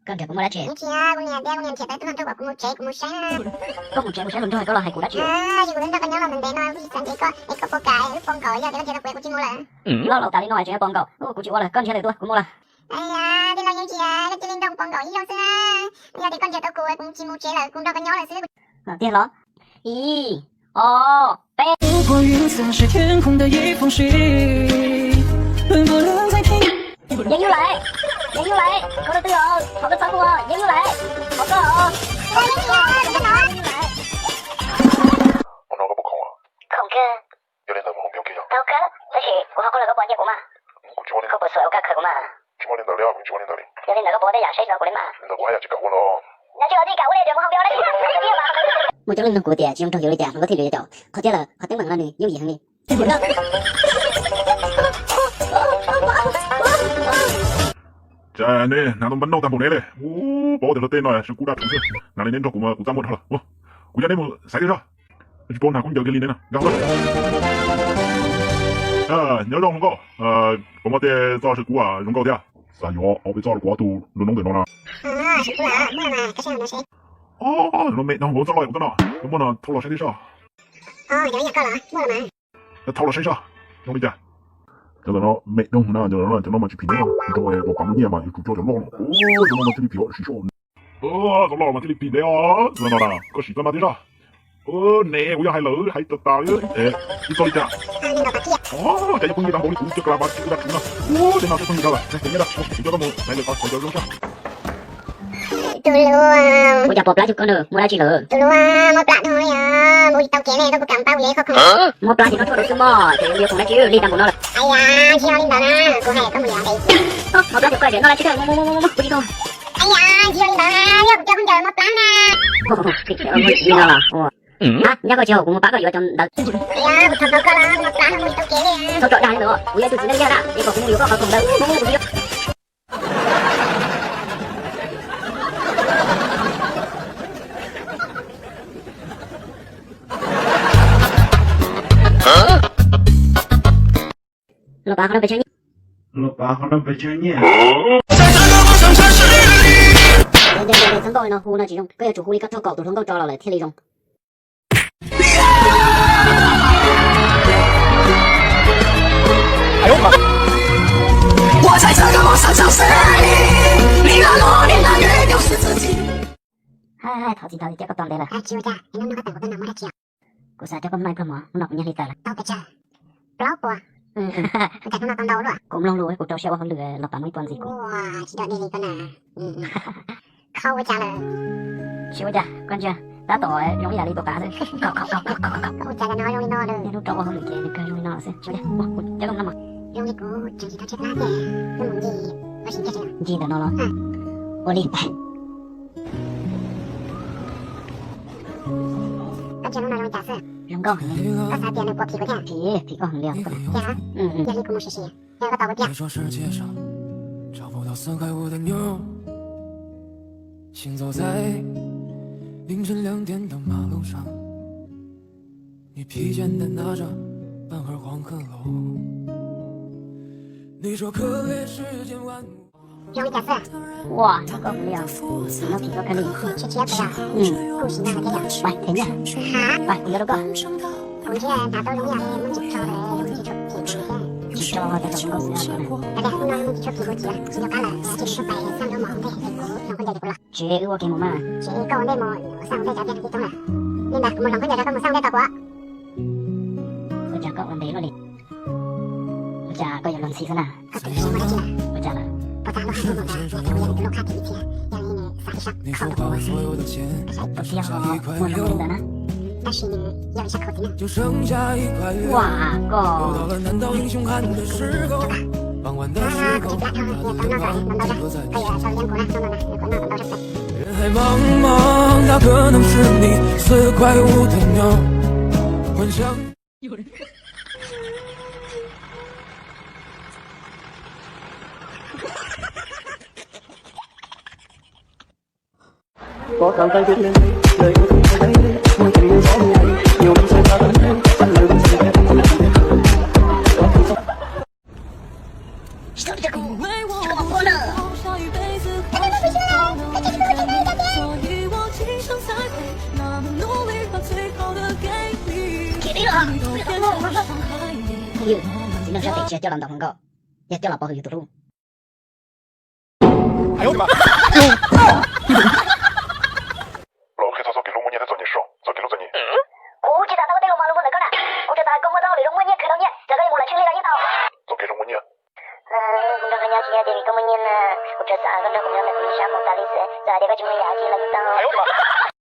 Koj nrhiav kuv muaj dab tsi? Tsis, kuv niam tias kuv niam nrhiav tau tus hluas nraug kom kuv mus tsev. Koj mus tsev mus saib hluas nraug es koj los hais kuv dab tsi? Yog kuv nrog koj nyob los ntev ntev no, kuv tsis xav nrhiav koj es koj puas kam lub pob nkaus, yog tias koj nrhiav tau kuv es kuv tsis mus lawm. Loj laus tas li no tseem nrhiav pob nkaus, kuv tsis ua lawm, koj nrhiav lwm tus, kuv mus lawm. Ais yas, tij laug Yeeb Ntsia, koj cia li nrog pob nkaus ib zaug xwb na. Yog tias koj nrhiav tau kuv es kuv tsis mus tsev lawm, kuv nrog koj nyob lawm xwb. Tiag los? Ib, ob, peb. Yeeb Yub lawm, Yeeb Yub lawm, koj rau twg os, thov koj txhob hu, Yeeb Yub lawm, thov koj os. Khoom kawg. Tau kawg, tab sis kuv ho qhov koj puas nyiam kuv mas, koj puas xuas ua kaj khaws kuv mas. Yog li ntawd koj puas ua tej yam saib xyov kuv li mas. Yog tsis ua li ces mus hauv peb ua dab tsi. Muaj coob leej nug kuv tias tsis zoo nrog yuav li cas, hluas nkauj thiaj li yuav caum, qhov thiab lawm qhov teeb meem no nws yooj yim heev li. Cas nej hnav tau npab nauj tag npaum ne le. Ub, paub tias luag tej no sawv kub daj rhuv xwb, hnav li neb nrog kuv mas kuv txaj muag dhau lawm. Ua, kuv coj neb mus xaiv thiab zog. Tsis paub hnav kub ncaws kiag li ne no, nkag hauv na. Nyob zoo hluas nkauj, puas muaj tej txoj sawv kub zoo nkauj thiab? Xav yuav ob peb txoj los kuv ob tug lub noob ntawm no na. Lub me no kuv txoj loj kuv txoj no, muaj no thauj los saib thiab zog. Thauj los saib zog, zoo li cas? Cov ntawm no me doog na, cov no mas tsis phim neb, cov no mas yuav tsum coj cov loj los, cov no mas thiaj li phim siv soj. Cov loj mas thiaj li phim neb os, cov no na koj siv txoj no thiab zog. Ne kuv yog hais lawm hais tas tas li, ib txoj li cas? Cas yuav pheej nyiaj tag npaum li kuv cov klas mas tsis ua dab tsi no. Ub, tej no twb pheej nyiaj tag lawm, ces kuv nyiaj tag, kuv coj koj mus xaiv lawm tau xaiv cov zoo sab. Ua cas pom plab cuag koj na, muaj dab tsi lawm? Tus lub muaj plab dhau li os, mus tsis tau kev li, koj puas kam pab kuv yuav ib qho khoom? Muaj plab ces noj tshuaj rau xwb mog, ces yuav khoom dab tsi li tag npaum no lawm? Ai ya, tsis yog li ntawd na, kuv hais koj mus yuav ntawd. Muaj plab ces koj tseem noj dab tsi thiab, mus mus mus mus, kuv tsis tau. Ai ya, tsis yog li ntawd na, yog kuv cov khaub ncaws muaj plab na. Li no los? Ab, nyab koj tsis haum kuv mus pab koj yuav cov ntawd. Ai ya, kuv thov tau koj los muaj plab no mus tsis tau kev li. Txhob tso dag li ntawd, kuv yog ib tug txiv neej yawg na, es kom kuv mus yuav koj qhov khoom ntawd, mus mus mus mus. Los pav qhov no pes tsawg nyiaj? Los pav qhov no pes tsawg nyiaj? Txhob nkauj li no, hu no tsis zoo, koj yuav tsum hu li koj thauj kaum tus hluas nkauj tso los lawm thiaj li zoo. Hais, hais, thov txim, thov txim, thiab koj tos ntev lawm. Kuv xav coj koj maij pluag mov, hnub no kuv nyiag hli tawm lawm. Tau pes tsawg? Plaub puas? Ua cas hnub no tau ntau ua luaj? Kuv mloog lus, kuv rau siab ua hauj lwm los pab muaj ib puas ntxiv kuv. Ua, tsis dog dig li koj na. Khau ua cas lawm? Tsis ua cas, koj ntsia, tab tom zoo ib yam li tus qav xwb. Ua cas no zoo li no lawm? Niaj hnub rau ua hauj lwm ces nws kawg zoo li no lawm xwb. Tsis ua cas, kuv coj koj mus noj mov. Zoo li kuv tseem tsis tau tshaib plab thiab, hnub mus ncig ua si kiag tsev. Ncig ntawm no los? Ua li pais. Koj ntsia hnub no zoo li cas xwb? Zoo nkauj heev li. Koj xav tias nws puas phim kuv thiab? Phim, phim koj heev li os. Tiag los? Yog li kuv mus sim sim, yog koj tau kuv tiag. Zoo li cas xwb? Ua, koj heev li os. Phim no phim koj kawg li. Tsis tshiab puas yog? Kuj sim nyog thiab yom. Pais them nyiaj. Ha? Pais, kuv yuav rau koj. Kuv ntshe hnav tau zoo yam li muaj ntsis tso lawm, muaj ntsis tshuav phim kuv thiab. Ntsis tso tau zoo nkauj xwb. Tab sis hnub no muaj ntsis tshuav phim kuv txiv, kuv yuav qab lawm, cia kuv pais xaj nraub mov ntej es kuv hloov khaub ncaws ces kuv los. Tsev wb ua ke mus mas. Tsev koj ua ntej mus, kuv xaj ua ntej cov tiag kwv toob lawm. Li ntawd kuv mus hloov khaub ncaws rau koj mus xaj ua ntej tau puas? Ua cas koj ua ntev luaj li? Ua cas koj yuav luag ntxhi xwb na? Koj twb tsis muaj dab tsi lawm. Ua cas lawm? Puas txaj luaj hais lus ntawm no, yog tias kuv yog nws tus loj qhab kev li thiab, yog li nws xav tib sab kho tau kuv xwb. Koj saib koj txiv ho muaj zoo li ntawd na. Tab sis nws yog ib sab kho txiv neej. Ua koj. Koj txiv plab dhau, nws tau noj tau ntau ntau zog, koj yuav sau li kuv na, noj no na, nws kuv noj tau ntau zog. Yog, txiv neej sab tes tsis yog coj los ntaus hluas nkauj, yog coj los pov hwm yus tus hlub. Los qhia txog txoj kev hlub muaj nyiaj thiab txom nyem soj, txoj kev hlub txom nyem. Kuv tsis xav tau koj tej lus mas lus muag ntawm koj na. Kuv tsuas xav koj muaj txoj hauj lwm zoo muaj nyiaj khwv tau nyiaj, txawm koj yuav mus los tsheej li los yeej tau. Txoj kev zoo muaj nyiaj. Kuv nrog koj nyob tsis yog tias vim koj muaj nyiaj na, kuv tsuas xav koj nrog kuv nyob ntawm kuv ib sab mus tas li xwb, txawm hais tias koj tsis muaj yam dab tsi los yeej tau.